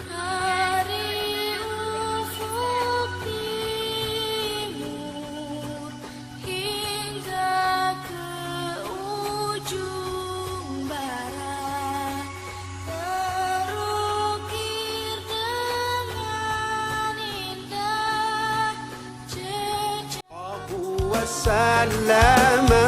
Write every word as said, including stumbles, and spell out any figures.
Dari ufuk timur hingga ke ujung barat, terukir dengan indah jejak. Wassalam.